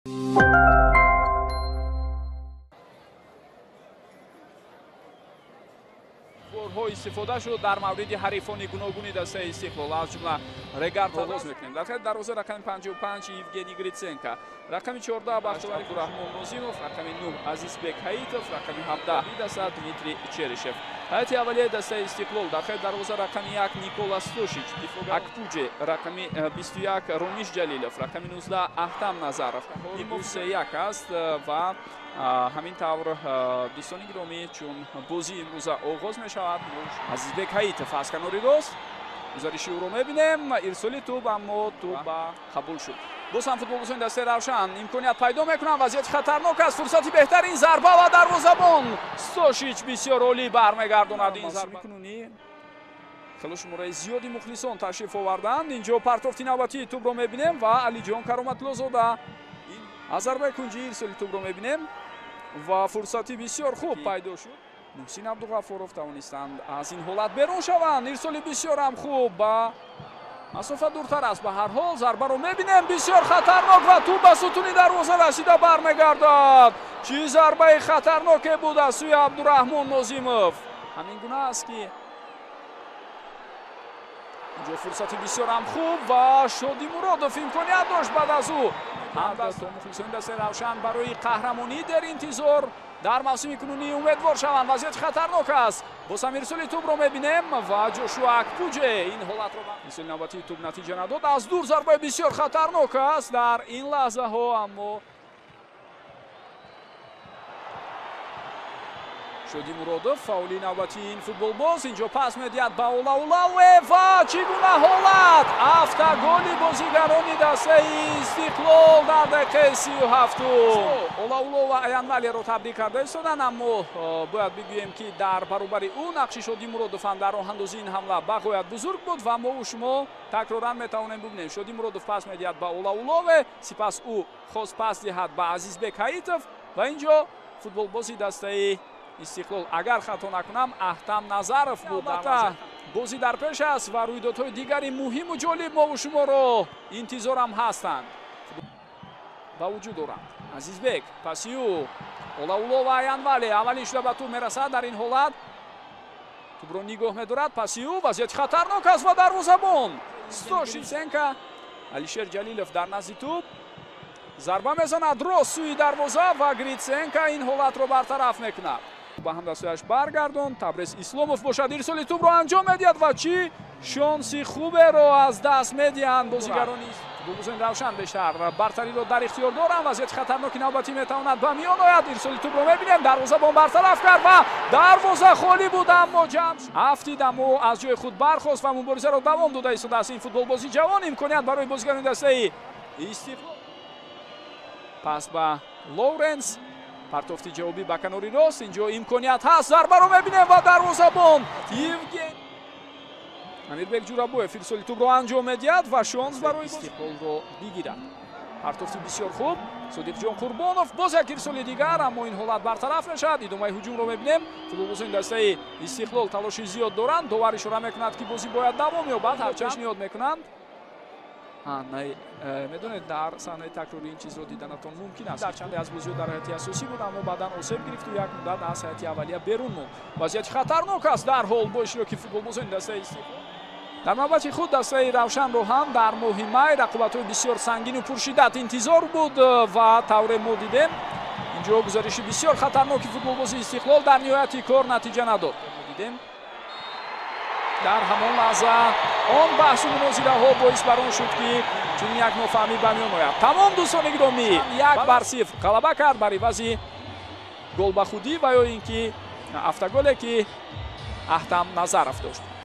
Борҳо истифода шуд дар мавриди ҳарифони гуногуни дастаи Истиқлол, аз ҷумла Регард оғоз мекунем. Дар хати дарвоза рақами 55 Евгений Гриценко, рақами 14 Бахтовар Абдураҳмон Нозимов, рақами 9 Азизбек Ҳаитов, рақами 17 даста Дмитрий Черишев. Ҳайати аввалияи дастаи Истиқлол дар хати дарвоза рақами 1 Никола Стошич, Акпуҷе, рақами 21 Ромиш Ҷалилов, рақами 19 Аҳтам Назаров. Имрӯз 3-1 аст ва ҳамин тавр дӯстони гиромӣ, чун бозии имрӯза оғоз мешавад, Азизбек Ҳаитов аз канори рост гузариши ӯро мебинем, ирсоли тӯб, аммо тӯб ба қабул шуд. Боз ҳам футболбозони дастаи Равшан имконият пайдо мекунанд, вазъияти хатарнок аст, фурсати беҳтарин, зарба ва дарвозабон Стошич бисёр олӣ бармегардонад ин зарба. Кунунӣ хело шумораи зиёди мухлисон ташриф оварданд. Инҷо партофти навбатии тӯбро мебинем ва Алиҷон Кароматлозода аз зарбаи кунҷӣ ирсоли тӯбро мебинем ва фурсати бисёр хуб пайдо шуд. Муҳсин Абдуғафуров тавонистанд аз ин ҳолат берун шаванд. Ирсоли бисёрам хуб ба масофа дуртар аст. Ба ҳар ҳол зарбаро мебинем, бисёр хатарнок ва тӯб ба сутуни дарвоза расида бармегардад. Чӣ зарбаи хатарноке буд аз сӯи Абдураҳмон Нозимов. Ҳамин гуна аст ки инҷо фурсати бисёрам хуб ва Шоди Муродов имконият дошт баъд аз ӯ. Мухлисони дастаи Равшан барои қаҳрамонӣ дар интизор дар мавсими кунунӣ умедвор шаванд. Вазъияти хатарнок аст. Боз ҳам ирсоли тӯбро мебинем ва Ҷошуа Акпуҷе ин ҳолатро ирсоли навбатии тӯб натиҷа надод. Аз дур зарбаи бисёр хатарнок аст дар ин лаҳзаҳо, аммо Шоди Муродов фаули навбатии ин футболбоз инҷо пас медиҳад ба Олаулаве ва чӣ гуна ҳолат! Автоголи бозигарони дастаи Истиқлол дар дақиқаи 37. Олаулова Аянвалеро табрик карда истоданд, аммо бояд бигӯем ки дар баробари ӯ нақши Шоди Муродов ҳам дар роҳандозии ин ҳамла бағоят бузург буд ва мо шумо такроран метавонем бубинем. Шоди Муродов пас медиҳад ба Олаулове, сипас ӯ хост пас диҳад ба Азизбек Ҳаитов ва инҷо футболбози дастаи Истиқлол, агар хато накунам, Аҳтам Назаров буд. Албатта бозӣ дар пеш аст ва рӯйдодҳои дигари муҳиму ҷолиб мову шуморо интизорам ҳастанд. Ба вуҷуд доранд. Азизбек паси ӯ Олаулова Аянвале аввалин шуда ба тӯб мерасад. Дар ин ҳолат тӯбро нигоҳ медорад, паси ӯ вазъияти хатарнок аст ва дарвозабон Стошиценко. Алишер Ҷалилов дар назди тӯб зарба мезанад рост сӯи дарвоза ва Гриценко ин ҳолатро бартараф мекунад. Ба ҳамдастҳояш баргардон. Табрез Исломов бошад ирсоли тӯбро анҷом медиҳад ва чӣ шонси хуберо аз даст медиҳанд бозигарони футболбозони Равшан. Бештар бартариро дар ихтиёр доранд. Вазъияти хатарноки навбатӣ метавонад ба миён ояд. Ирсоли тӯбро мебинем, дарвозабон бартараф кард ва дарвоза холӣ буд, аммо ҷамъ афтид, аммо аз ҷои худ бархост ва муборизаро давом дода истодааст ин футболбози ҷавон. Имконият барои бозигарони дастаи Истиқлол. Пас ба Лоуренс, партофти ҷавобӣ ба канори рост, инҷо имконият ҳаст, зарбаро мебинем ва дарвозабон Евген Амирбек Ҷурабоев ирсоли тӯбро анҷом медиҳад ва шонс барои Истиқлолро бигирад. Партофти бисёр хуб Содиқҷон Қурбонов, боз як ирсоли дигар, аммо ин ҳолат бартараф мешавад. Идомаи ҳуҷумро мебинем. Футболбозони дастаи Истиқлол талоши зиёд доранд. Довар ишора мекунад, ки бозӣ бояд давом ёбад, ҳарчанд пешниҳод мекунанд. Медонед, дар саҳнаи такрори ин чизро диданатон мумкин аст. Дар чанде аз бозиҳо дар ҳайати асосӣ буд, аммо баъдан осеб гирифту як муддат аз ҳайати аввалия берун монд. Вазъияти хатарнок аст дар ҳол бо иштироки футболбозони дастаи Истиқлол. Дар навбати худ дастаи Равшанро ҳам дар моҳи май рақобатҳои бисёр сангину пуршиддат интизор буд ва тавре мо дидем инҷо гузариши бисёр хатарноки футболбози Истиқлол дар ниҳояти кор натиҷа надод. Дидем дар ҳамон лаҳза он баҳсу мунозираҳо боис бар он шуд, ки чунин як нофаҳмӣ ба миён ояд. Тамом дӯстони гиромӣ, 1-0 ғалаба кард бар ивази голбахудӣ ва ё ин ки автоголе ки Аҳтам Назаров дошт.